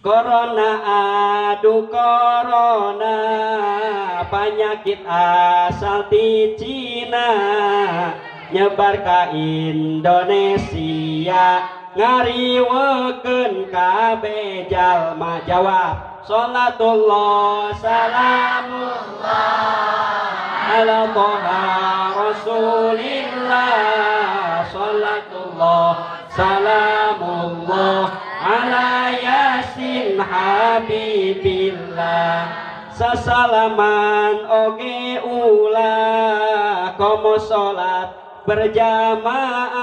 Corona aduh corona, penyakit asal di Cina, nyebar ka Indonesia, ngariwekeun kabeh jalma. Jawab, salatullah salamullah ala toha rasulillah, salatullah salamullah ala yasin habibillah. Sasalaman oge ulah komo salat berjamaah,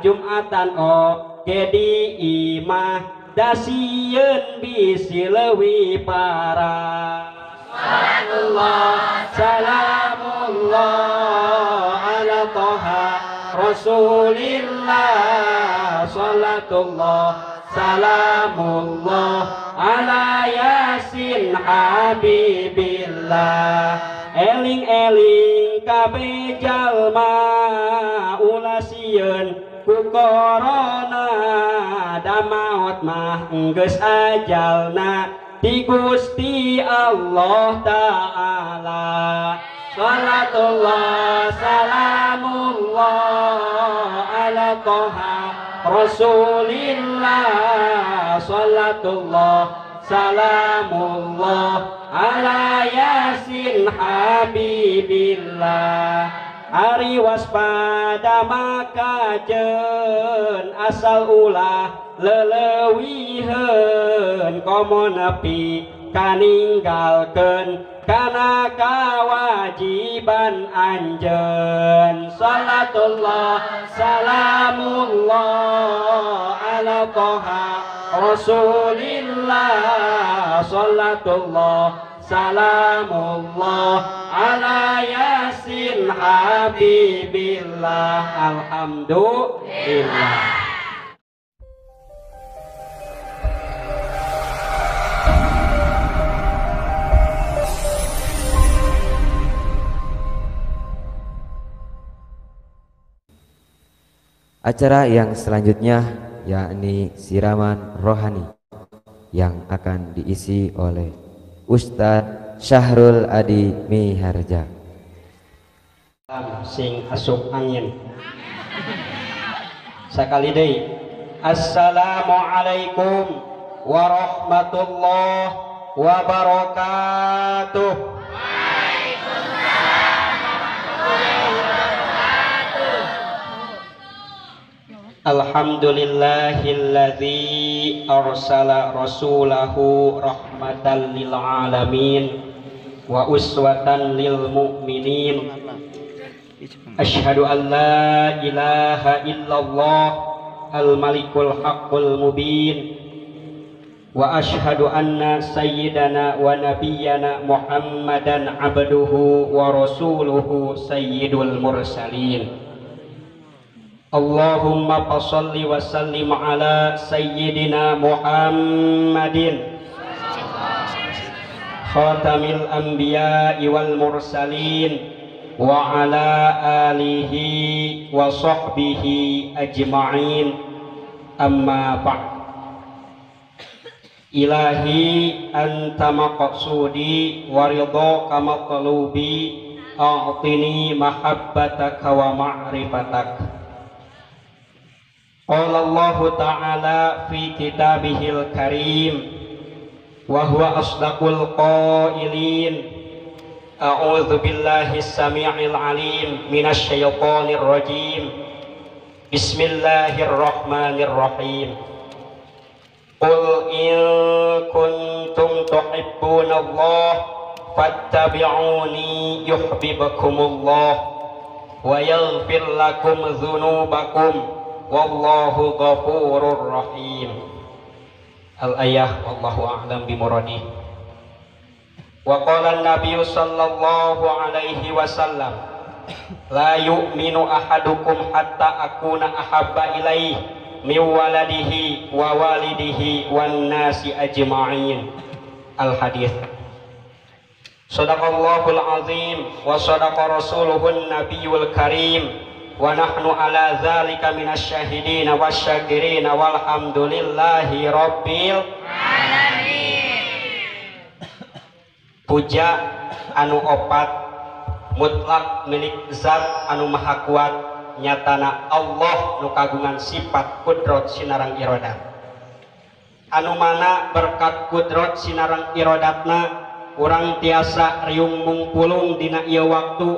Jumatan oge di imah, dasieun bisi leuwih parah. Salatullah salamullah ala toha rasulillah, salatullah salamullah ala yasin habibillah. Eling-eling kabeh jalma ulah sieun ku corona, da maot mah geus ajalna di Gusti Allah Ta'ala. Salatullah salamullah ala toha rasulillah, salatullah salamullah ala yasin habibillah. Ari waspada maka jen asal ulah leleuwiheun, komo nepi kaninggalkeun kana kawajiban anjeun. Salatullah salamullah ala toha rasulillah, salatullah salamullah ala yasin habibillah. Alhamdulillah. Acara yang selanjutnya yakni siraman rohani yang akan diisi oleh Ustadz Syahrul Adi Miharja. Sing asup angin. Sakali deui. Assalamualaikum warahmatullahi wabarakatuh. Alhamdulillahilladzi arsala rasulahu rahmatan lil alamin wa uswatan lil mu'minin. Asyhadu an la ilaha illallah al malikul haqqul mubin wa asyhadu anna sayyidana wa nabiyyana Muhammadan abduhu wa rasuluhu sayyidul mursalin. Allahumma fasholli wa sallim ala sayyidina Muhammadin khatamil anbiya'i wal mursalin wa ala alihi wa sahbihi ajma'in. Amma ba'd. Ilahi anta maqsudi wa ridhaka matlubi, a'tini mahabbataka wa ma'rifatak. Qala Allahu ta'ala fi kitabihil karim wa huwa asdaqul qailin. A'udzu billahi samii'il alim minasy syaithanir rajim. Bismillahirrahmanirrahim. Qul in kuntum tuhibbunallaha fattabi'uni yuhibbukumullah wa yaghfir lakum dzunubakum wallahu ghafurur rahim. Al-ayah wallahu a'lam bimuradi. Wa qala an-nabiy sallallahu alaihi wasallam, la yu'minu ahadukum hatta akuna ahabba ilaihi min waladihi wa walidihi wan nasi ajma'in. Al-hadits. Sadaqallahul azim wa sadaqa rasuluhun nabiyul karim wa nahnu ala dzalika minasyahidin wasyakirin walhamdulillahi rabbil alamin. Puja anu opat mutlak milik zat anu maha kuat nyatana Allah nu kagungan sifat kudrot sinareng irodat. Anu mana berkat kudrot sinareng irodatna urang tiasa riung mungpulung dina ieu waktu,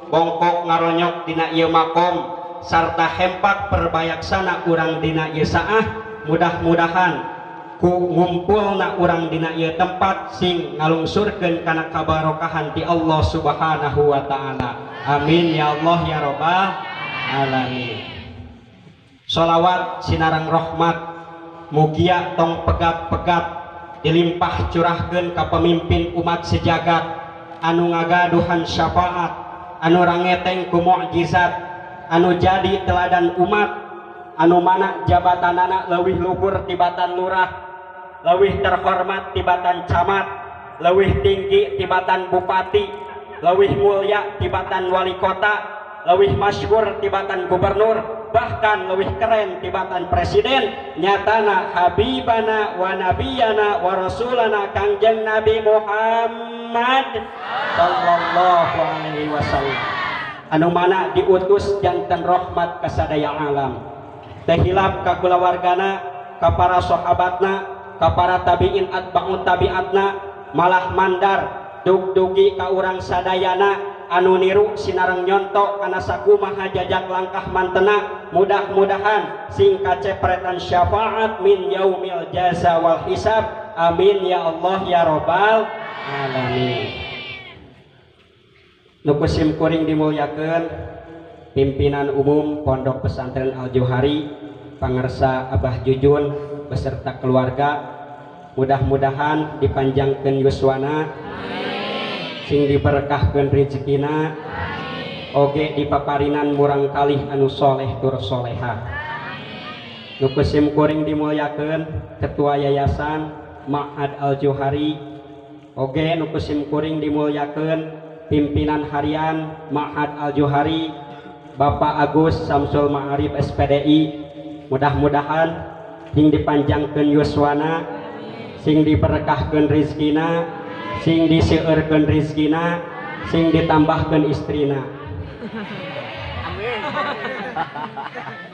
bongkok ngaronyok dina ieu makom, sarta hempak perbayaksana urang dina ieu saah. Mudah-mudahan ku ngumpulna urang dina ieu tempat sing ngalungsurkeun kana kabarokahan ti Allah Subhanahu wa taala. Amin ya Allah ya rabbal alamin. Sholawat sinareng rahmat mugia tong pegat-pegat dilimpah curahkeun ka pemimpin umat sejagat anu ngagaduhan syafaat, anu rangeteng ku mukjizat, anu jadi teladan umat, anu mana jabatanana leuwih luhur tibatan lurah, leuwih terhormat tibatan camat, leuwih tinggi tibatan bupati, leuwih mulia tibatan wali kota, leuwih masyhur tibatan gubernur, bahkan leuwih keren tibatan presiden, nyatana habibana wa nabiyana wa rasulana Kangjeng Nabi Muhammad sallallahu alaihi wasallam, anu mana diutus janten rahmat kasadaya alam. Teu hilap ka kulawargana, ka para sahabatna, ka para tabiin atba'ut tabiatna, malah mandar dugdugi ka urang sadayana anu niru sinareng nyontok kana sakumaha jajak langkah mantena. Mudah-mudahan sing kacepretan syafaat min yaumil jaza wal hisab. Amin ya Allah ya rabbal alamin. Nu ku sim kuring dimulyakeun pimpinan umum Pondok Pesantren Al Johari Pangersa Abah Jujun beserta keluarga, mudah-mudahan dipanjangkeun yuswana, sing diberkahkeun rezekina, oge dipaparinan murang kalih anu soleh tur soleha. Nu ku sim kuring dimulyakeun Ketua Yayasan Ma'had Al Johari, oge nu ku sim kuring dimulyakeun pimpinan harian Ma'had Al Johari Bapak Agus Samsul Ma'arif SPDI, mudah-mudahan sing dipanjangkeun yuswana, sing diberkahkeun rezekina, sing diseueurkeun rezekina, sing ditambahkeun istrina. Amin.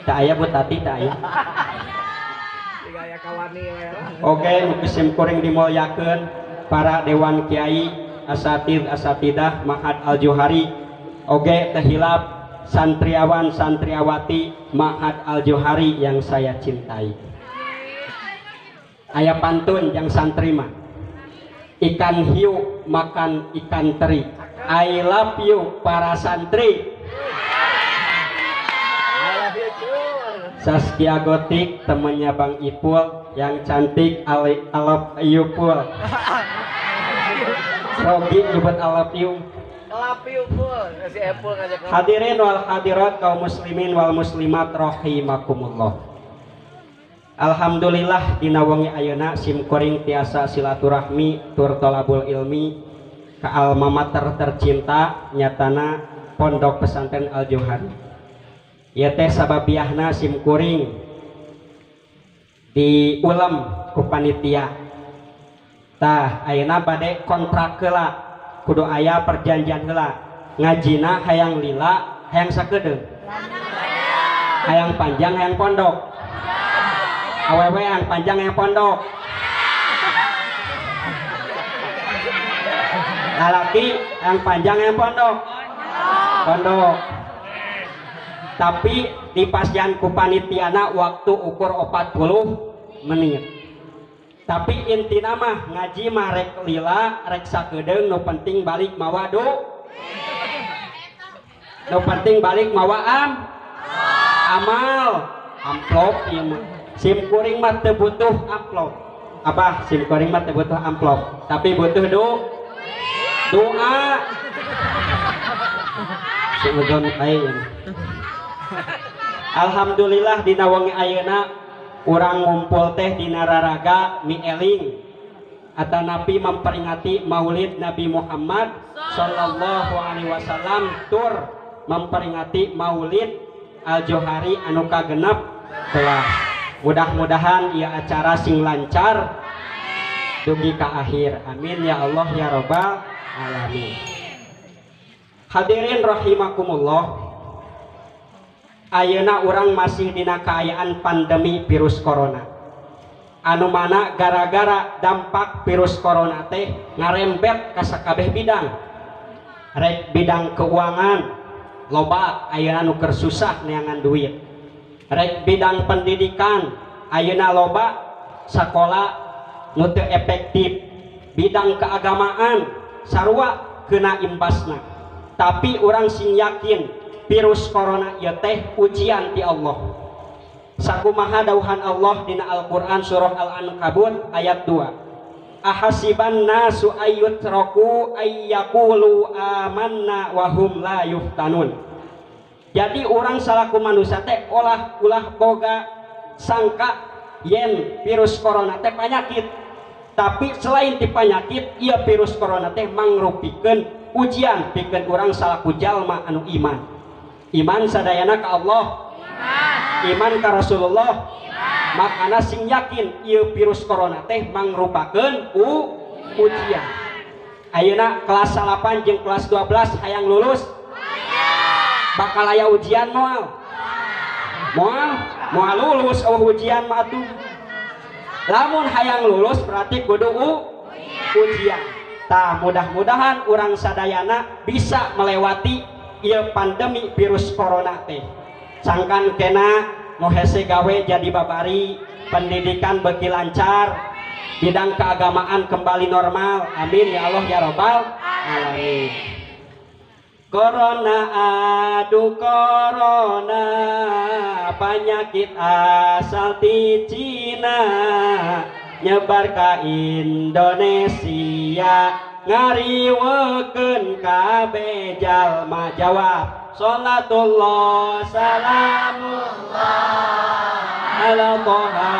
Tak aya Bu Tati, tak aya. Oke, nu ku sim kuring dimulyakeun para dewan kiai, asatid asatidah Ma'had Al Johari, oge teu hilap santriawan santriawati Ma'had Al Johari yang saya cintai. Aya pantun yang santri mah, ikan hiu makan ikan teri, I love you para santri. Saskia Gotik temennya Bang Ipul yang cantik, I love you Pul. Rogi nyebut I love you. Hadirin wal hadirat kaum muslimin wal muslimat rahimakumullah. Alhamdulillah dina wengi ayeuna sim kuring tiasa silaturahmi tur tolabul ilmi ka alma mater tercinta nyatana Pondok Pesantren Al Johari. Ieu teh sababiahna sim kuring diulem ku panitia. Tah ayeuna bade kontrak heula, kudu aya perjanjian heula. Ngajina hayang lila, hayang sakedeung, hayang panjang, hayang pondok. Awewe hayang panjang, hayang pondok. Lalaki hayang panjang, hayang pondok. Pondok. Tapi dipasian ku panitiana waktu ukur 40 menit. Tapi intina mah ngaji mah rek lila, rek sakedeung, nu penting balik mawa do. Nu penting balik mawa amal, amplop ieu mah. Sim kuring mah teu butuh amplop. Abah, sim kuring mah teu butuh amplop, tapi butuh doa. Suudzon bae. Alhamdulillah dina wengi ayeuna urang ngumpul teh dina raraga mieling atanapi memperingati Maulid Nabi Muhammad sallallahu alaihi wasallam tur memperingati Maulid Al Johari anu kagenep belas. Mudah-mudahan ieu acara sing lancar, dugi ka akhir. Amin ya Allah ya Rabbal alamin. Hadirin rahimakumullah, ayeuna urang masih dina kaayaan pandemi virus corona, anu mana gara-gara dampak virus corona teh ngarembet ka sakabeh bidang, rek bidang keuangan loba ayeuna nu keur susah neangan duit, rek bidang pendidikan ayeuna loba sakola nu teu efektif, bidang keagamaan sarua kena imbasna. Tapi urang sing yakin virus corona ieu teh ujian ti Allah. Sakumaha dauhan Allah dina Al-Qur'an surah Al-Ankabut ayat 2. Ahasiban nasu ayyutraku ayyaqulu amanna wa hum la yuftanun. Jadi orang salaku manusia teh olah ulah boga sangka yen virus corona teh penyakit. Tapi selain ti penyakit, ieu virus corona teh mangrupikeun ujian pikeun urang salaku jalma anu iman. Iman sadayana ka Allah, iman ka Rasulullah. Makana sing yakin ieu virus corona teh mangrupakeun ujian. Ayeuna kelas 8 jeung kelas 12 hayang lulus? Bakal aya ujian moal? Moal, moal lulus eueuh ujian mah atuh. Lamun hayang lulus berarti kudu ujian. Tah mudah-mudahan urang sadayana bisa melewati ieu pandemi virus corona teh. Sangkan kena nu hese gawe jadi babari, pendidikan beuki lancar, bidang keagamaan kembali normal. Amin ya Allah ya Rabbal alamin. Corona aduh corona, penyakit asal ti Cina, nyebar ka Indonesia, ngariwekeun kabeh jalma. Jawab, salatullah salamullah ala toha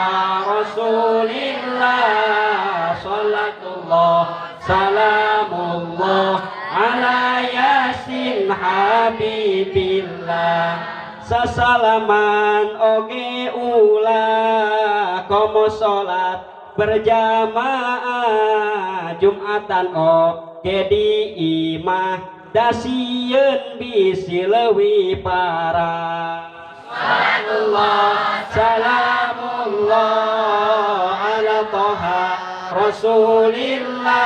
rasulillah, salatullah salamullah ala yasin habibillah. Sasalaman oge ulah komo salat berjamaah, Jumatan oge di imah, dasieun bisi leuwih parah. Salatullah salamullah ala toha rasulillah,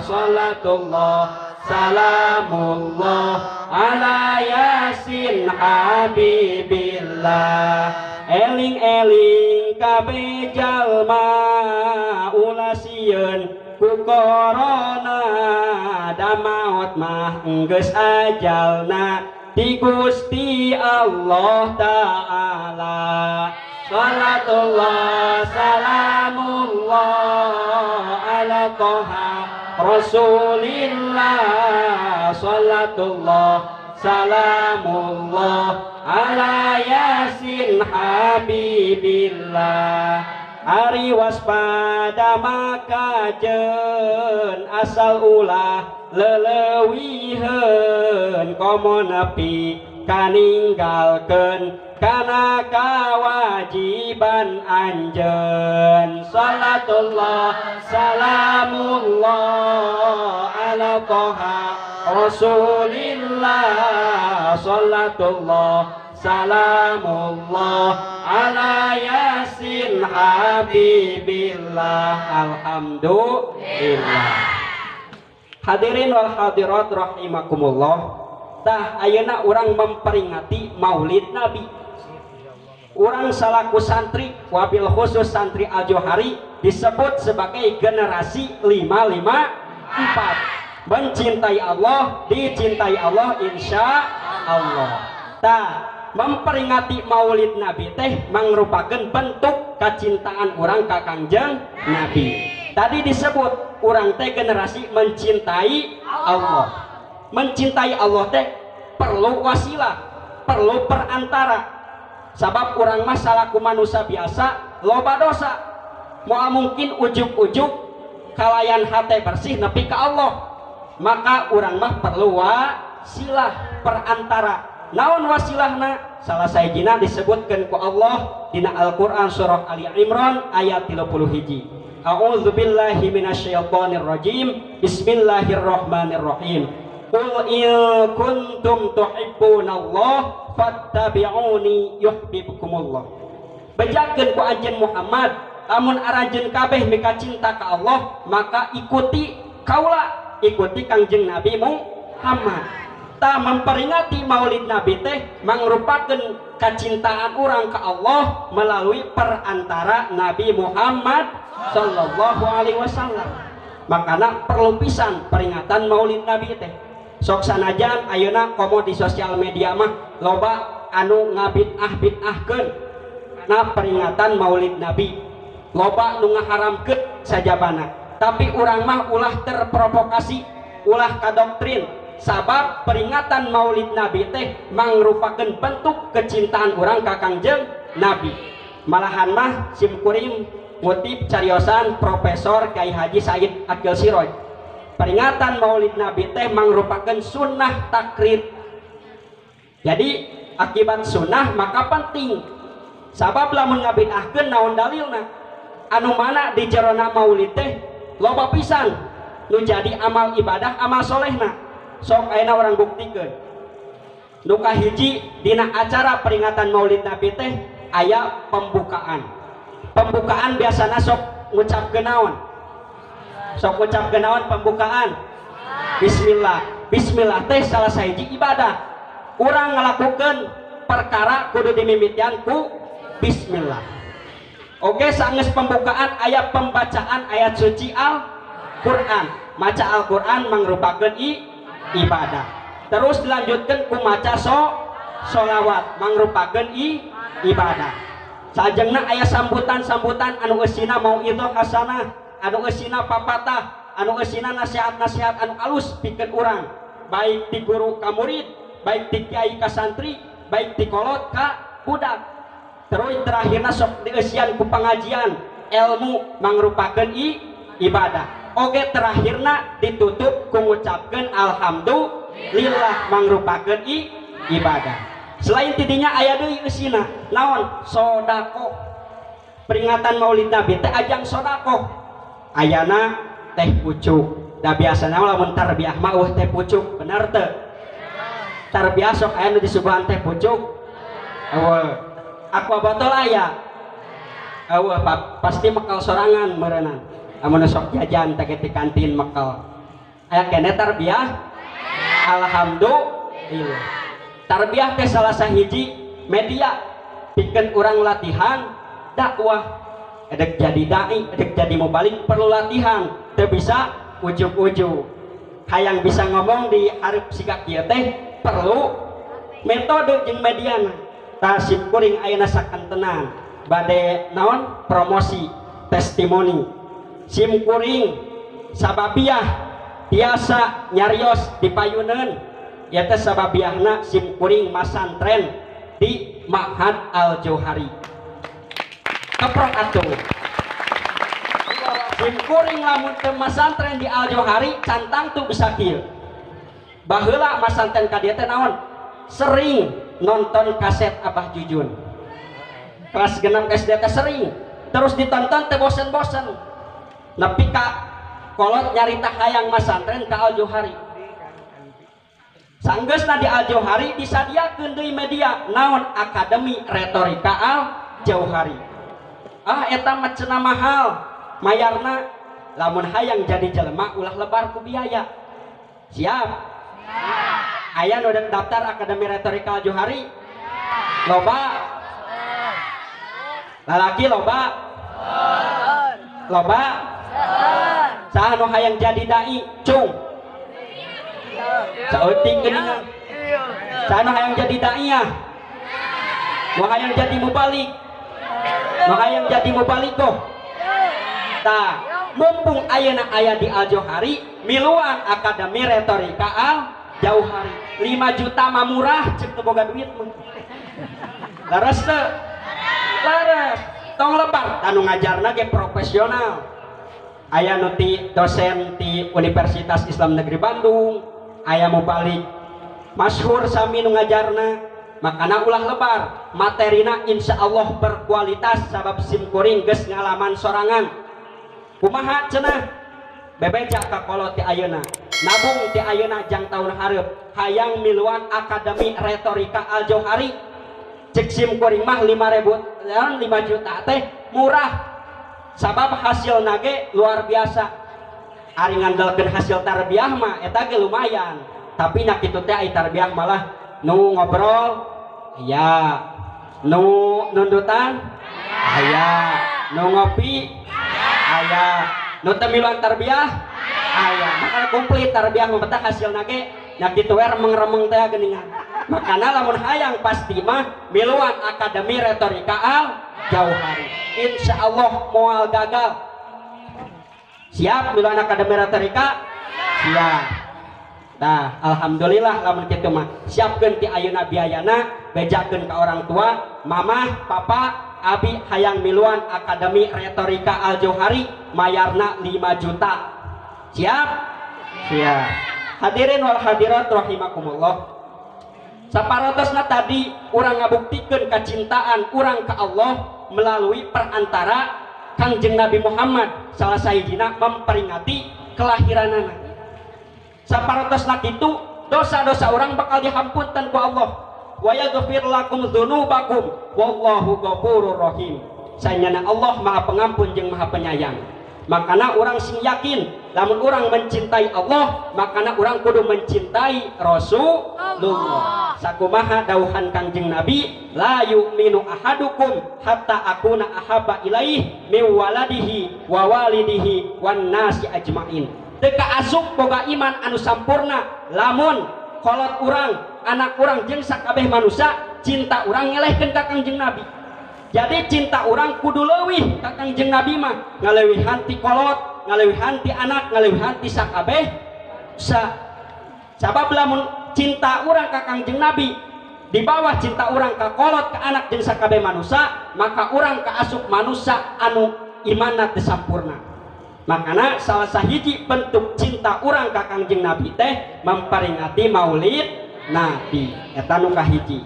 salatullah salamullah ala yasin habibillah. Eling-eling kabeh jalma ulah sieun ku corona, da maot mah enggeus ajalna di Gusti Allah Ta'ala. Salatullah salamullah ala toha rasulillah, salatullah salamullah ala yasin habibillah. Ari waspada maka jen asal ulah leleuwiheun, komo nepi kaninggalkeun kana kawajiban anjeun. Salatullah salamullah ala toha rasulillah, salatullah salamullah ala yasin habibillah. Alhamdulillah. Hadirin wal hadirat rahimakumullah. Tah ayeuna urang memperingati Maulid Nabi. Urang salaku santri, wabil khusus santri Al-Johari, disebut sebagai generasi 554. Mencintai Allah, dicintai Allah, insya Allah. Tah memperingati Maulid Nabi teh mangrupakeun bentuk kecintaan urang ka Kangjeng Nabi. Tadi disebut urang teh generasi mencintai Allah. Mencintai Allah teh perlu wasilah, perlu perantara. Sabab urang mah salaku manusia biasa loba dosa, moal mungkin ujug-ujug kalayan hate bersih nepi ka Allah. Maka urang mah perlu wasilah, perantara. Naon wasilahna? Salah sahijina disebutkeun ku Allah dina Al-Qur'an surah Ali Imran ayat 31. A'udzubillahi minasyaitonirrajim. Bismillahirrahmanirrahim. Qul in kuntum tuhibbunallah fattabi'uni yuhibbukumullah. Bejakeun ku anjeun Muhammad, lamun aranjeun kabeh mika cinta ka Allah, maka ikuti kaula, ikuti Kangjeng Nabi Muhammad. Tah memperingati Maulid Nabi teh mangrupakeun kacintaan urang ka Allah melalui perantara Nabi Muhammad sallallahu alaihi wasallam. Makana perlu pisan peringatan Maulid Nabi teh. Sok sanajan ayeuna komo di sosial media mah loba anu ngabid'ah-bid'ahkeun na peringatan Maulid Nabi. Loba nu ngaharamkeun sajabana. Tapi urang mah ulah terprovokasi, ulah kadoktrin. Sabab peringatan Maulid Nabi teh mangrupakeun bentuk kecintaan urang ka Kangjeng Nabi. Malahan mah simkuring ngutip cariosan Profesor Kiai Haji Said Aqil Siroj. Peringatan Maulid Nabi teh mangrupakeun sunnah takrir. Jadi akibat sunnah maka penting. Sabab lamun ngabid'ahkeun naon dalilna? Anu mana di jerona maulid teh loba pisan nu jadi amal ibadah amal solehna. Sok ayeuna urang buktikeun. Nu kahiji dina acara peringatan Maulid Nabi teh aya pembukaan. Pembukaan biasana sok ngucapkeun naon? Sok ngucapkeun naon pembukaan? Bismillah. Bismillah teh salah sahiji ibadah. Urang ngalakukeun perkara kudu dimimitian ku bismillah. Oke, sanggeus pembukaan aya pembacaan ayat suci Al-Qur'an. Maca Al-Qur'an mangrupakeun ibadah. Terus dilanjutkan ku maca sholawat mangrupakeun ibadah. Sajengna aya sambutan-sambutan anu eusina mauidhah hasanah, anu eusina papatah, anu eusina nasihat-nasihat anu alus pikeun urang, baik ti guru ka murid, baik ti kiai ka santri, baik ti kolot ka budak. Terus terakhirna sok dieusian ku pengajian ilmu mangrupakeun ibadah. Oke, terakhirna ditutup ku ngucapkeun alhamdulillah mangrupakeun ibadah. Selain tidinya aya deui eusina naon? Sodakoh. Peringatan Maulid Nabi teh ajang sodakoh. Ayana teh pucuk. Da biasana lamun tarbiah mah eueuh teh pucuk, bener teu? Tarbiah sok aya nu disuguhan teh pucuk. Eueuh. Aqua botol aya. Eueuh, pasti mekel sorangan meureunana. Amun sok jajan teh di kantin mekel. Aya keneh tarbiah? Alhamdulillah. Tarbiah teh salah sahiji media pikeun urang latihan dakwah. Edek jadi dai, edek jadi mubalik perlu latihan, teu bisa ujug-ujug. Hayang bisa ngomong di hareup siga kieu teh perlu metode jeung mediana. Tah simkuring ayeuna sakantenan bade naon promosi testimoni. Simkuring sababiah tiasa nyarios di payuneun ieu teh sababiahna simkuring masantren di Ma'had Al-Jauhari. Keprok atuh. Simkuring lamun teu masantren di Al-Jauhari cantang tuh bisa kieu. Baheula masantren ka dieu teh naon? Sering nonton kaset Abah Jujun. Kelas 6 SD teh sering. Terus ditonton teh bosen-bosen. Nepi ka kolot nyarita hayang masantren ka Al-Jauhari. Sanggeusna di Al-Jauhari disadiakeun deui media naon? Akademi Retorika Al-Jauhari. Ah eta mah cenah mahal mayarna, lamun hayang jadi jelema ulah lebar ku biaya. Siap? Aya nu dek daftar Akademi Retorika Al-Jauhari? Loba? Lalaki loba? Loba? Saha nu hayang jadi dai? Cung. Saeutik geuningan. Saha nu hayang jadi dai? Nu hayang jadi mubalik? Nu hayang jadi mubalikoh? Tah, mumpung ayeuna aya di Al-Jauhari, miluan Akademi Retorika Al-Jauhari. 5 juta mah murah ceuk teu boga duit mah. Leres teu? Leres. Tong lebar, anu ngajarna ge profesional. Aya nu ti dosen ti Universitas Islam Negeri Bandung, aya mubalik masyhur sami nu ngajarna. Makana ulah lebar, materina insya Allah berkualitas sabab simkuring geus ngalaman sorangan. Kumaha cenah bebeja ka kolot ti ayeuna, nabung ti ayeuna jang tahun hareup hayang miluan Akademi Retorika Al Jauhari. Cek sim kuring mah 5.000 5 juta teh murah sabab hasil nage luar biasa. Ari ngandalkeun hasil tarbiyah mah eta ge lumayan, tapi nya kitu teh ai tarbiyah malah nu ngobrol aya, nu nundutan aya, nu ngopi aya, nu teu miluan tarbiyah aya. Makana komplit tarbiyah mah betah hasilna ge nya kitu we remeng-remeng teh geuningan. Makana lamun hayang pasti mah miluan Akademi Retorika Al Jauhari, insyaallah moal gagal. Siap miluan Akademi Retorika? Siap. Nah, alhamdulillah lamun kitu mah siapkeun ti ayeuna biayana, bejakeun ka orang tua, mamah, papa, abi hayang miluan Akademi Retorika Al Jauhari mayarna 5 juta. Siap? Siap. Hadirin wal hadirat rahimakumullah. Saparotosna tadi urang ngabuktikeun kacintaan urang ka Allah melalui perantara Kangjeng Nabi Muhammad salah sahijina memperingati kelahiranana. Saparotosna kitu dosa-dosa orang bakal dihampunten ku Allah. Wa yaghfir lakum dzunubakum wallahu ghafurur rahim. Sanyana Allah Maha Pengampun jeung Maha Penyayang. Makana orang sing yakin lamun orang mencintai Allah, makana orang kudu mencintai Rasulullah. Sakumaha dauhan Kangjeng Nabi, la yu'minu ahadukum hatta akuna ahabba ilaih min waladihi wa walidihi wan nasi ajmain. Teu kaasup boga iman anu sampurna lamun kolot urang, anak urang jeung sakabeh manusia cinta urang ngelehkeun ka Kangjeng Nabi. Jadi cinta orang kudu leuwih ka Kangjeng Nabi mah, ngaleuwihan ti kolot, ngaleuwihan ti anak, ngaleuwihan ti sakabeh sa. Sabab lamun cinta urang ka Kangjeng Nabi di bawah cinta urang ka kolot, ka anak jeung sakabeh manusia, maka urang kaasup manusia anu imanna teu sampurna. Makana salah sahiji bentuk cinta urang ka Kangjeng Nabi teh memperingati Maulid Nabi. Eta nu kahiji.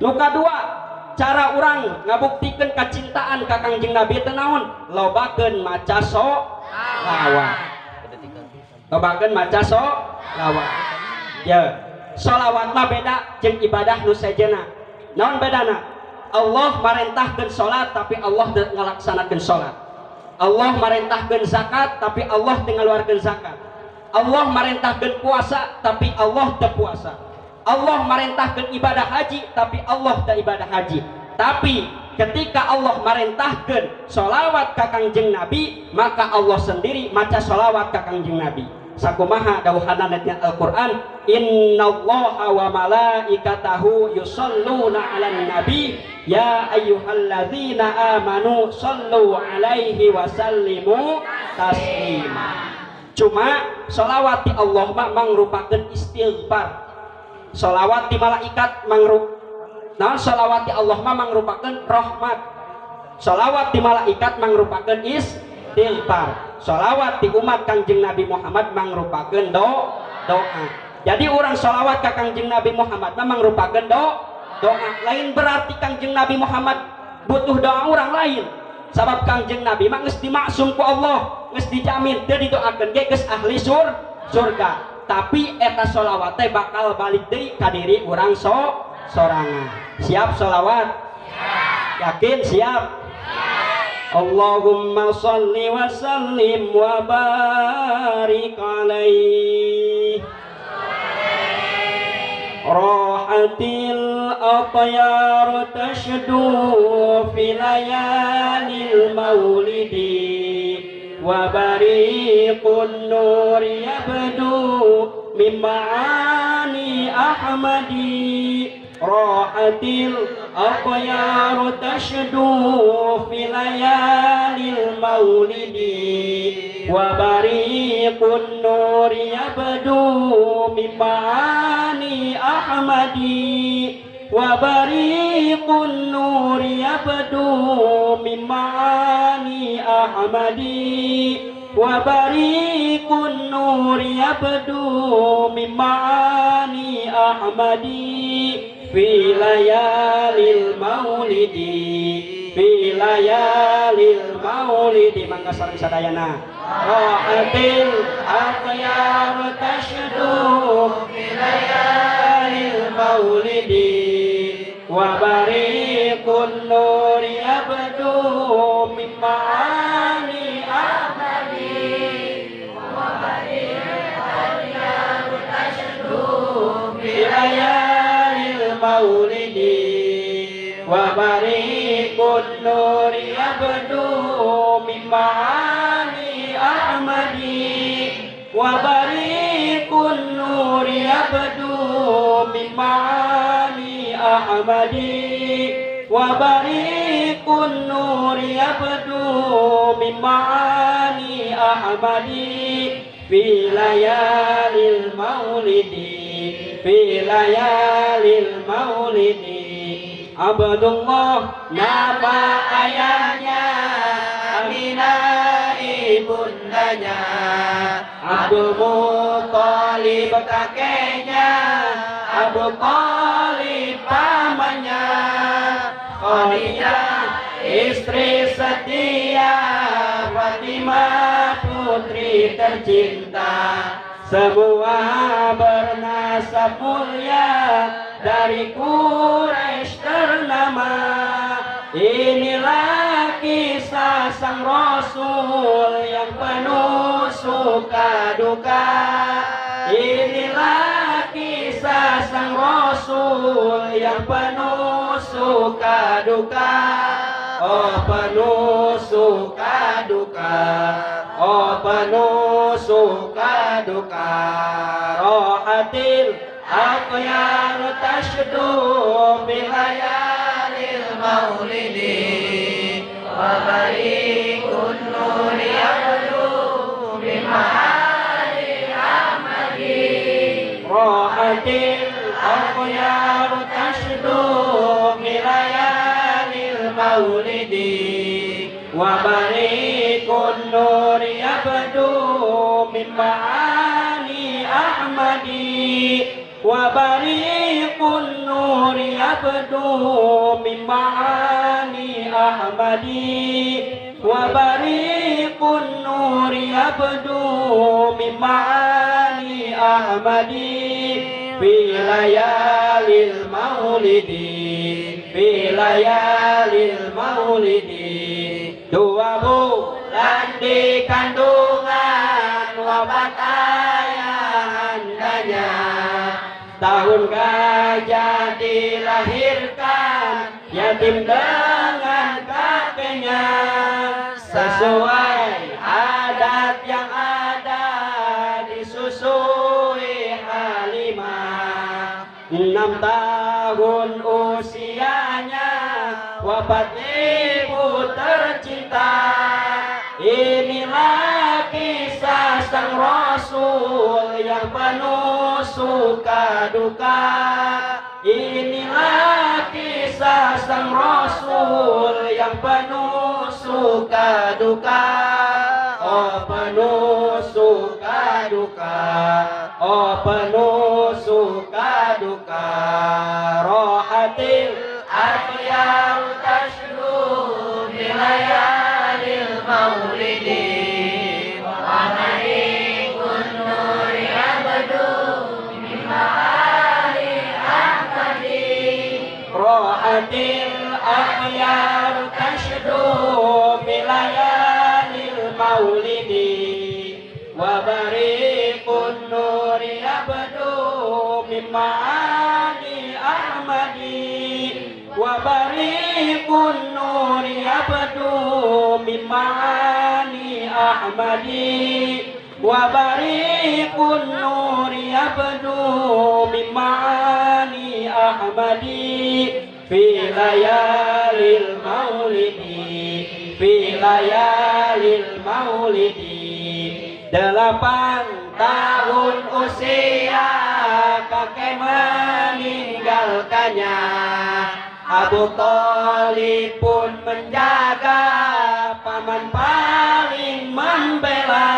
Nu kadua, cara orang ngabuktikeun kacintaan ka Kangjeng Nabi teh naon? Lobakeun maca sholawat. Lobakeun maca sholawat. Ya, sholawat mah beda jeung ibadah nu sejenna. Naon bedana? Allah marentahkeun salat tapi Allah teu ngalaksanakeun salat. Allah marentahkeun zakat tapi Allah teu ngaluarkeun zakat. Allah marentahkeun puasa tapi Allah teu puasa. Allah marentahkeun ibadah haji tapi Allah tak ibadah haji. Tapi ketika Allah marentahkeun sholawat ka Kangjeng Nabi, maka Allah sendiri maca sholawat ka Kangjeng Nabi. Sakumaha dawuhanna dina Al-Qur'an, innallaha wa malaikatahu yusholluna 'alan nabi ya ayyuhalladzina amanu shollu 'alaihi wa sallimu taslima. Cuma sholawat ti Allah mah mangrupakeun istighfar. Sholawat di malaikat nah, sholawat di Allah mah mangrupakeun rahmat. Sholawat di malaikat mangrupakeun istighfar. Sholawat di umat Kangjeng Nabi Muhammad mangrupakeun doa. Jadi orang sholawat ka Kangjeng Nabi Muhammad mah mangrupakeun doa. Lain berarti Kangjeng Nabi Muhammad butuh doa orang lain. Sabab Kangjeng Nabi mah geus dimaksum ku Allah, geus dijamin teu didoakeun ge geus ahli surga. Tapi eta sholawat teh bakal balik deui ka diri urang sorangan. Siap sholawat? Siap. Yakin siap? Siap. Allahumma sholli wa sallim wa barik alaihi. Rahatil atyar tashdu fi layalil maulidi wa bariqun nur yabdu min ma'ani ahmadi. Rahatil atyar tashdu fi layalil maulidi wa bariqun nur yabdu min ma'ani ahmadi. Wa bariqun nur yabdu min ma'ani ahmadi. Wa bariqun nur yabdu min ma'ani ahmadi fi layalil maulidi. fi layalil maulidi. Mangga sareng sadayana. Rahatil akhyar tashdu fi layalil maulidi wa bariqun nuri abdu min ma'ani ahmadi wa bariqul akhyar tashdu fi layalil maulidi wa bariqun nuri abdu min ma'ani ahmadi wa bariqun nuri abdu min ma'ani ahmadi wa bariqun nuri abdu min ma'ani ahmadi fi layalil maulidi fi layalil maulidi. Abdullah nama ayahnya, Aminah ibundanya, Abdul Muthalib kakeknya, Abu Thalib pamannya, Khadijah istri setia, Fatimah putri tercinta, semua bernasab mulia dari Quraisy ternama. Inilah kisah sang Rasul yang penuh suka duka. Inilah kisah sang Rasul yang penuh suka duka. Oh penuh suka duka, oh penuh suka duka. Rohatil akhyar tashdu bi layalil maulidi wa bariqun nuri abdu bi ma'ani ahmadi. Rohatil akhyar tashdu bi layalil maulidi wa bariqun nuri abdu min ma'ani ahmadi wa bariqun nuri abdu min ma'ani ahmadi wa bariqun nuri abdu min ma'ani ahmadi fi layalil maulidi fi layalil maulidi. 2 bulan di kandungan wafat ayahandanya, tahun gajah dilahirkan yatim dengan kakeknya, sesuai adat yang ada disusui Halimah. 6 tahun usianya wafat ibu tercinta. Inilah kisah sang Rasul yang penuh suka duka. Inilah kisah sang Rasul yang penuh suka duka. Oh penuh suka duka, oh penuh suka duka. Rohatil akhyar tashdu bi layalil maulidi wa bariqun nuri abdu min ma'ani ahmadi. Rohatil akhyar tashdu bi layalil maulidi wa bariqun nuri abdu min ma'ani ahmadi wa bariqun nuri abdu min ma'ani ahmadi wa bariqun nuri abdu min ma'ani ahmadi fi layalil maulidi fi layalil maulidi. 8 tahun usia kakek meninggalkannya, Abu Thalib pun menjaga, paman paling membela.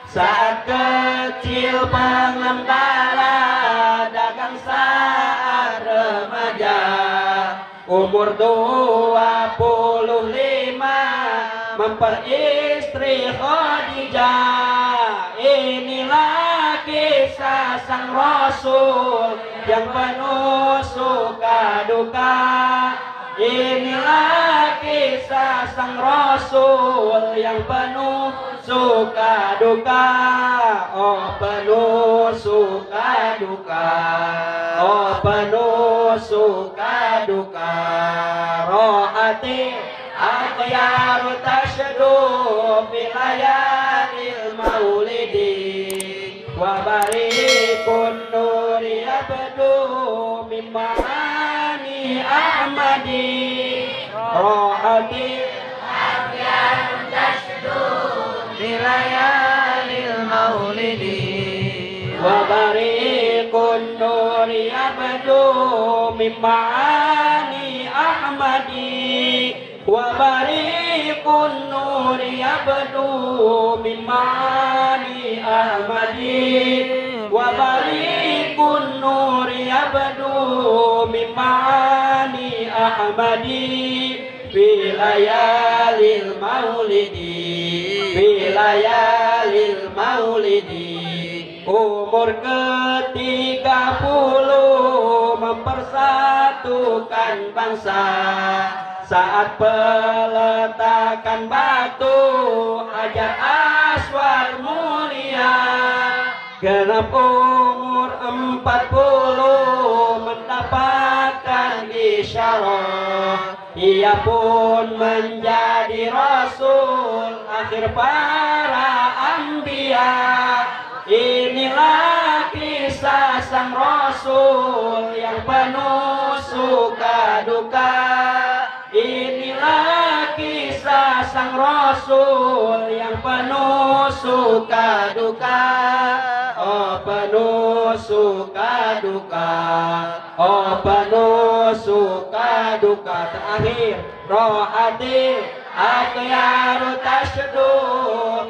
Saat kecil pengembala, dagang saat remaja. Umur 25 memperistri Khadijah. Inilah kisah sang Rasul yang penuh suka duka. Inilah kisah sang Rasul yang penuh suka duka. Oh penuh suka duka, oh penuh suka duka. Rohati akhyaru tashdu fi layalil maulidi wa barikun nuri abdu min ma'ani ahmadi. Rohati akhyaru tashdu fi layalil maulidi wa barikun nuri abdu min ma'ani ahmadi. Wa bariqun nuri abdu min ma'ani ahmadi. Wa bariqun nuri abdu min ma'ani ahmadi. Fi layalil maulidi, fi layalil maulidi. Umur ke-30 mempersatukan bangsa. Saat peletakan batu Hajar Aswad mulia. Genap umur 40 mendapatkan isyarah. Ia pun menjadi rasul akhir para anbiya. Inilah kisah sang rasul yang penuh suka duka. Inilah kisah sang rasul yang penuh suka duka. Oh penuh suka duka, oh penuh suka duka. Terakhir rohati akhyaru tashdu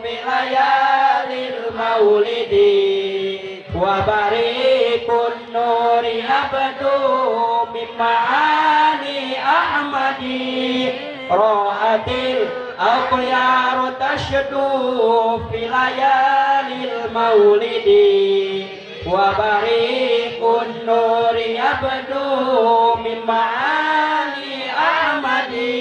fi layalil maulidi wa barikun nuri abdu min ma'ani ahmadi. Rohatil akhyaru tashdu fi layalil maulidi wa barikun nuri abdu min ma'ani ahmadi.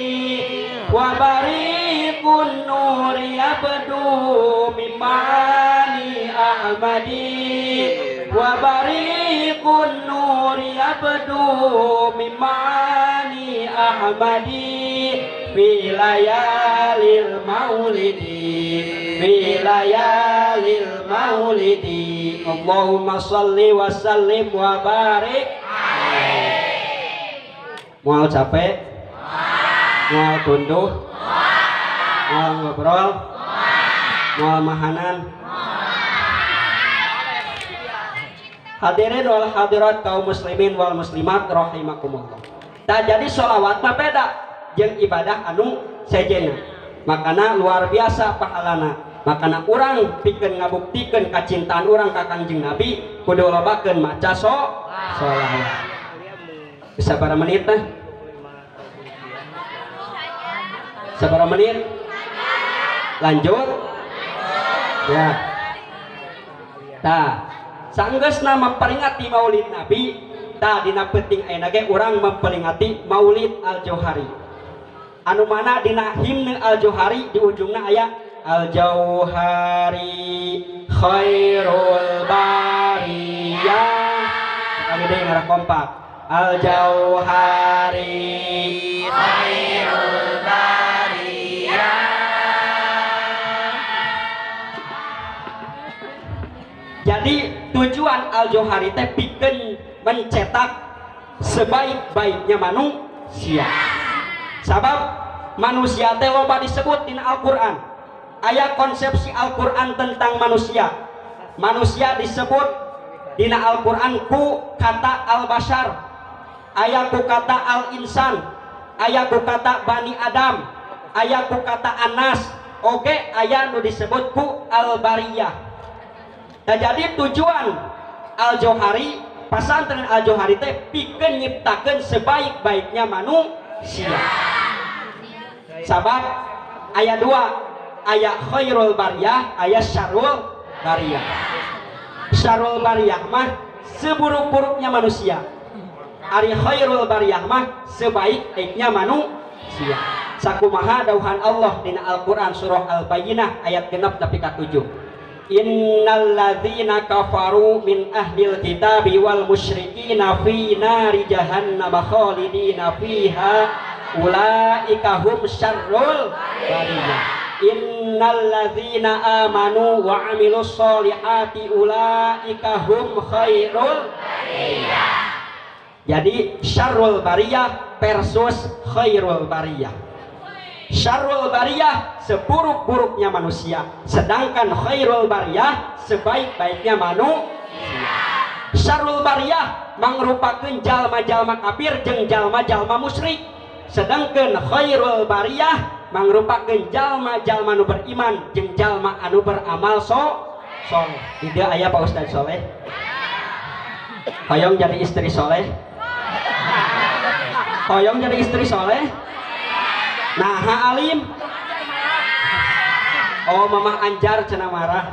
Wa barikun nuri abdu min ma'ani ahmadi. Wa barikun nuri abdu min ma'ani ahmadi. Fi layalil maulidi, fi layalil maulidi. Allahumma salli wa sallim wa barik alaihi. Moal capek, moal tunduh, moal ngobrol, moal mahanan. Hadirin wal hadirat kaum muslimin wal muslimat rahimakumullah. Tak jadi sholawat mah beda jeung ibadah anu sejena. Makana luar biasa pahalana. Makana urang pikeun ngabuktikeun kacintaan urang ka Kangjeng Nabi kudu lobakeun maca sholawat. Bisa bara menit teh? Sabaraha menit? Lanjut? Ya. Tah, sanggeusna memperingati Maulid Nabi, tah dina penting ayeuna ge urang memperingati Maulid Al-Jauhari. Anu mana dina himne Al-Jauhari di ujungna aya Al-Jauhari khairul bariyah. Sekali deui ngarah kompak. Al-Jauhari khairul bariyah. Jadi tujuan Al-Jauhari teh pikeun mencetak sebaik-baiknya manusia. Sabab manusia teh loba disebut dina Al-Qur'an. Aya konsepsi Al-Qur'an tentang manusia. Manusia disebut dina Al-Qur'an ku kata al-bashar, aya ku kata al-insan, aya ku kata bani Adam, aya ku kata anas, oge aya nu disebut ku al-bariyah. Nah, jadi tujuan Al-Jauhari, pesantren Al-Jauhari teh pikeun nyiptakeun sebaik-baiknya manusia. Sabab aya dua, aya khairul bariyah, aya syarrul bariyah. Syarrul bariyah mah seburuk-buruknya manusia. Ari khairul bariyah mah sebaik-baiknya manusia. Sakumaha dauhan Allah dina Al-Qur'an surah Al-Bayyinah ayat 6 nepi ka 7. Innal ladzina kafaru min ahlil kitabi wal musyrikina fi nari jahannam khalidina fiha ulaika hum syarrul bariyah. Innal ladzina amanu wa amilus solihati ulaika hum khairul bariyah. Jadi syarrul bariyah versus khairul bariyah. Syarrul bariyah seburuk-buruknya manusia, sedangkan khairul bariyah sebaik-baiknya manusia. Syarrul bariyah mangrupakeun jalma-jalma kafir jeung jalma-jalma musyrik, sedangkan khairul bariyah mangrupakeun jalma-jalma nu beriman jeung jalma anu beramal soleh. Di dieu aya Pak Ustaz soleh. Hoyong jadi istri soleh? Hoyong jadi istri soleh? Nah, alim. Oh, Mamah Anjar cenah marah.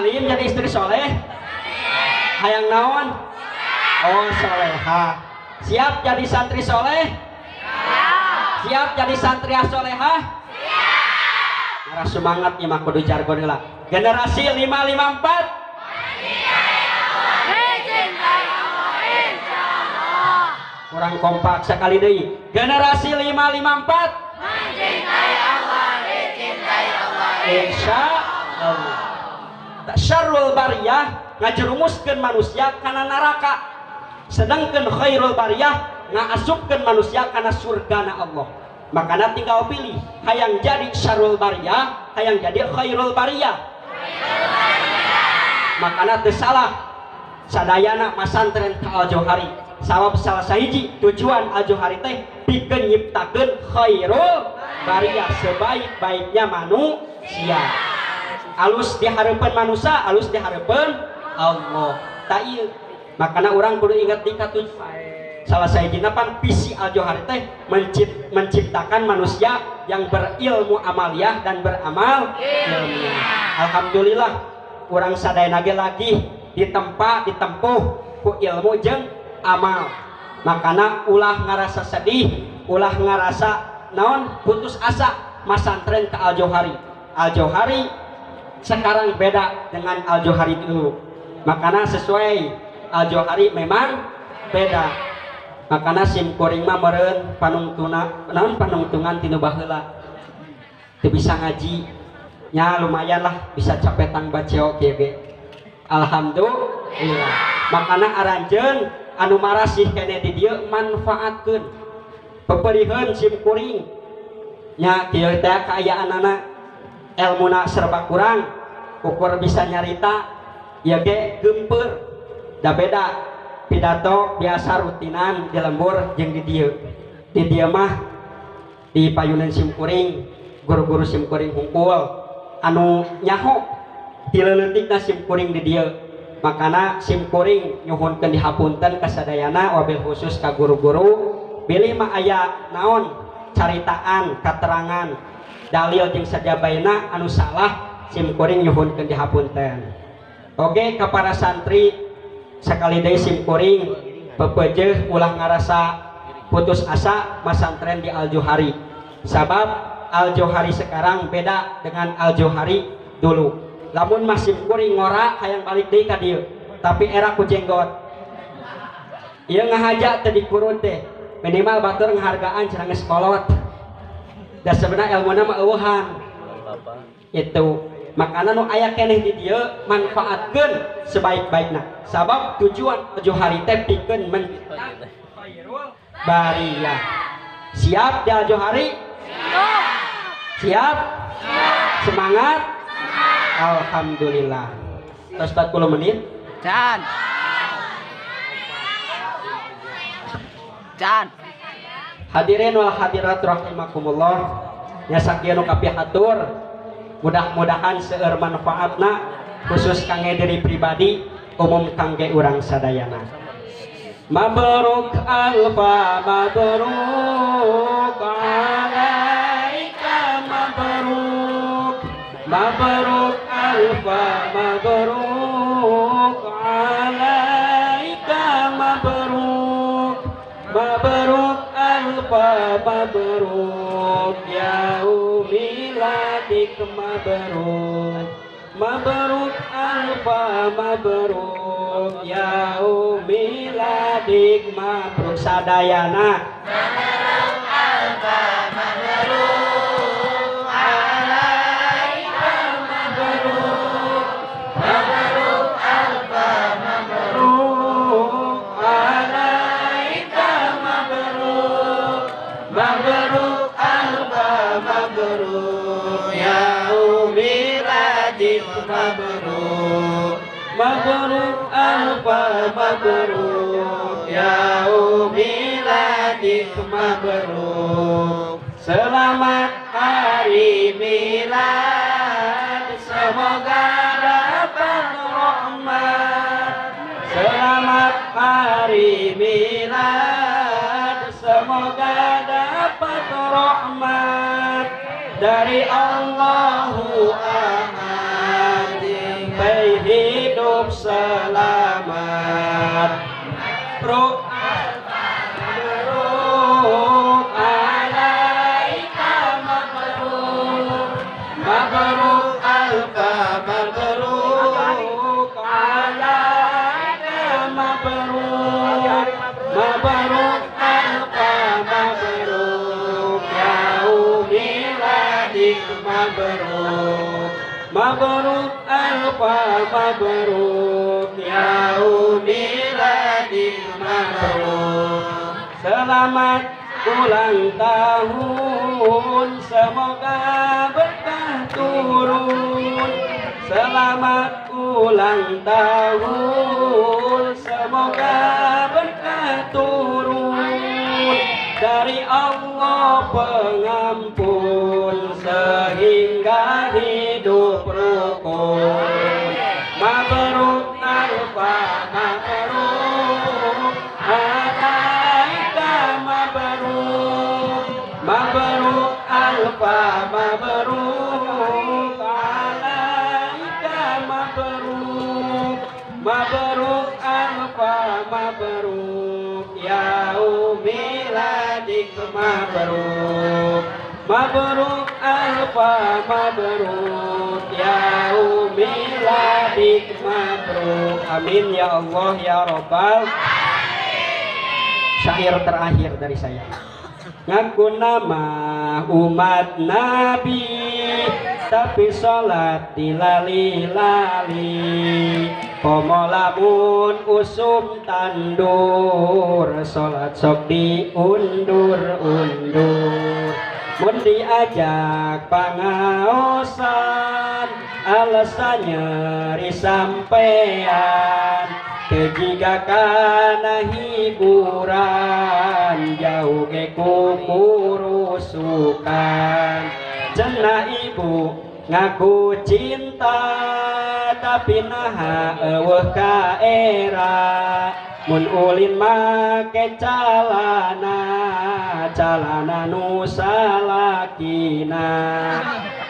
Alim jadi istri soleh? Hayang naon? Oh, soleha. Siap jadi santri soleh? Siap jadi santri soleha? Siap. Ngarah semangat ieu mah kudu jargon heula. Generasi 554. Kurang kompak sekali deui. Generasi 554 mencintai Allah, dicintai Allah, insya Allah. Syarrul bariyah ngajerumuskeun manusia kana neraka, sedangkan khairul bariyah ngaasupkeun manusia kana surgana Allah. Makana tinggal pilih, hayang jadi syarrul bariyah, hayang jadi khairul bariyah. Makana teu salah sadayana masantren ka Al-Johari. Sabab salah sahiji tujuan Al-Johari teh pikeun nyiptakeun khairul bariyah, sebaik-baiknya manusia. Alus dihareupeun manusia, alus dihareupeun Allah. Ta ieu makana urang kudu inget di katujuan. Salah sahijina pan visi Al-Johari teh menciptakan manusia yang berilmu amaliyah dan beramal ilmiah. Alhamdulillah urang sadayana ge lagi ditempa ditempuh ku ilmu jeung amal. Makana ulah ngarasa sedih, ulah ngarasa naon putus asa masantren ke Al-Johari. Al-Johari sekarang beda dengan Al-Johari dulu. Makana sesuai Al-Johari memang beda. Makana sim kuring mah meureun panungtuna naon panungtungan tinu baheula. Teu bisa ngaji nya lumayan lah bisa capetang baceo kieu ge. Alhamdulillah. Makana aranjeun anu marasih kene di dieu manfaatkeun. Peperiheun sim kuring nya kieu teh kaayaanana elmuna serba kurang, ukur bisa nyarita ieu ge geumpeur. Da beda pidato biasa rutinan di lembur jeung di dieu. Di dieu mah di payunan sim kuring, guru-guru sim kuring hungkul anu nyaho ti leuletikna sim kuring di dieu. Makana sim kuring nyuhunkeun dihapunten ka sadayana wabil khusus ka guru-guru bilih mah aya naon caritaan katerangan dalil jeung sajabaina anu salah sim kuring nyuhunkeun dihapunten. Oge ka para santri sakali deui sim kuring pepeujeuh ulah ngarasa putus asa masantren di Al-Johari. Sabab Al-Johari sekarang beda dengan Al-Johari dulu. Lamun mah sim kuring ngora hayang balik deui ka dieu, tapi era ku jenggot. Ieu ngahaja teu dikurun teh, minimal batur ngahargaan cenah geus kolot. Da sebenarnya ilmuna mah eueuhan. Itu makana nu aya keneh di dieu manfaatkeun sebaik-baikna. Sabab tujuan Al-Johari teh pikeun khairul bariyah. Siap di Al-Johari? Siap. Siap? Semangat? Alhamdulillah. Terus 40 menit. Can. Can. Hadirin wal hadirat rahimakumullah. Nya sakieu nu kapihatur. Mudah-mudahan seueur manfaatna khusus kangge diri pribadi, umum kangge urang sadayana. Mabruk alfa mabruk alaika mabruk. Mabruk alfa mabruk alaika mabruk. Mabruk alfa mabruk yaumiladik mabruk. Mabruk alfa mabruk yaumiladik mabruk sadayana. Mabruk alfa mabruk alaika mabruk. Mabruk alfa mabruk alaika mabruk. Mabruk alfa mabruk yaumiladik mabruk. Mabruk alfa mabruk yaumiladik mabruk. Selamat hari milad, semoga dapat rahmat. Selamat hari milad, semoga dapat rahmat dari Allahu Ahad, sampai hidup selamat. Mabruk mabruk alaika mabruk. Mabruk alfa mabruk alaika mabruk. Mabruk alfa mabruk yaumiladik mabruk. Mabruk alfa mabruk yaumiladik mabruk. Selamat ulang tahun, semoga berkah turun. Selamat ulang tahun, semoga berkah turun dari Allah pengampun, sehingga hidup rukun. Mabruk alfa mabruk alaika mabruk. Mabruk alfa mabruk alaika mabruk. Mabruk alfa mabruk yaumiladik mabruk. Mabruk alfa mabruk yaumiladik mabruk. Amin ya Allah ya Rabbal. Syair terakhir dari saya. Ngaku nama umat Nabi, tapi sholat dilali-lali. Komo lamun usum tandur, sholat sok diundur-undur. Mun diajak pangaosan, alasan nyeri sampean. Kejiga kana hiburan, jauh ge kukurusukan. Cenah ibu ngaku cinta, tapi naha eueuh ka era. Mun ulin make calana, calana nu salakina.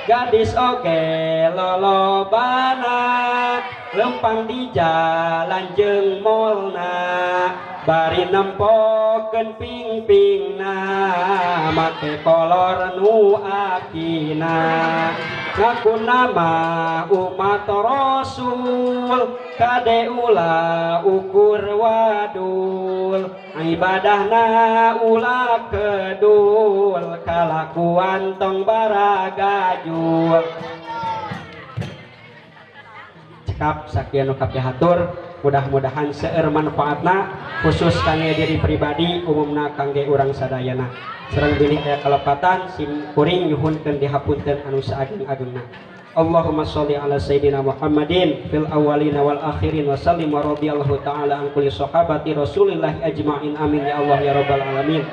Gadis oge lolobana, lempang di jalan jeung molna. Bari nempokeun pingpingna, make kolor nu akina. Ngaku nama umat Rasul, kade ulah ukur wadul. Ibadahna ulah kedul, kalakuan tong baragajul. Cekap sakieu nu kapihatur, mudah-mudahan seueur manfaatna khusus kangge diri pribadi, umumna kangge urang sadayana. Sareng bilih aya kalepatan sim kuring nyuhunkeun dihapunten anu saageng-agengna. Allahumma sholli ala sayyidina Muhammadin fil awwalina wal akhirin wa sallim wa radhiyallahu ta'ala an kulli sahabati Rasulillah ajma'in. Amin ya Allah ya rabbal alamin.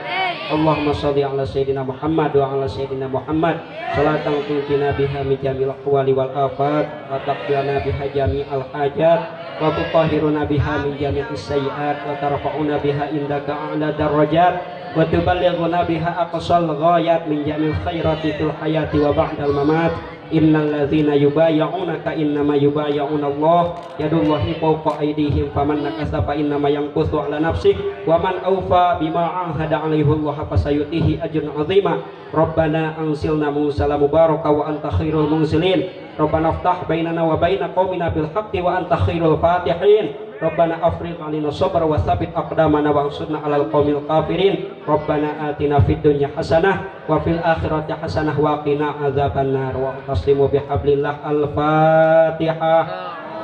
Allahumma sholli ala sayyidina Muhammad wa ala sayyidina Muhammad salatan tunjina biha min jamil ahwali wal afat wa taqdina biha jami'al hajat wa tutahhiruna biha min jami'is sayyi'at wa tarfa'una biha indaka a'la darajat wa tuballighuna biha aqsal ghayat min jamil khairati fil hayati wa ba'dal mamat. Innal ladzina yubayyi'unaka innama yubayyi'una Allah yadullahi fawqa aydihim faman nakasa fa innama yanquthu ala nafsihi wa man awfa bima 'ahada 'alaihi Allah fasayutihi ajran 'azima. Rabbana anzilna munzalan mubaraka wa anta khairul munzilin. Rabbana aftah bainana wa baina qaumina bil haqqi wa anta khairul fatihin. Rabbana afrigh 'alaina sabra wa tsabbit aqdamana wa ansurna 'alal qaumil kafirin. Rabbana atina fid dunya hasanah wa fil akhirati hasanah wa qina adzabannar. Wa taslimu bihablillah. Al-Fatihah.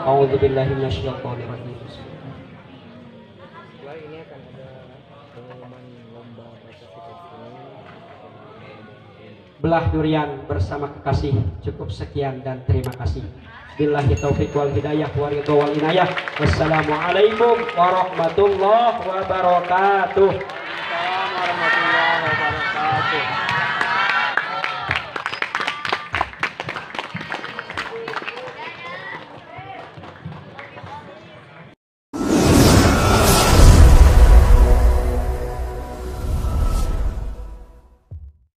A'udzu billahi minasyaitonir rajim. Setelah ini akan ada pengumuman lomba baca kitab ini. Belah durian bersama kekasih. Cukup sekian dan terima kasih. Billahi taufiq wal hidayah wa ridho wal inayah. Wassalamualaikum warahmatullahi wabarakatuh. Warahmatullahi.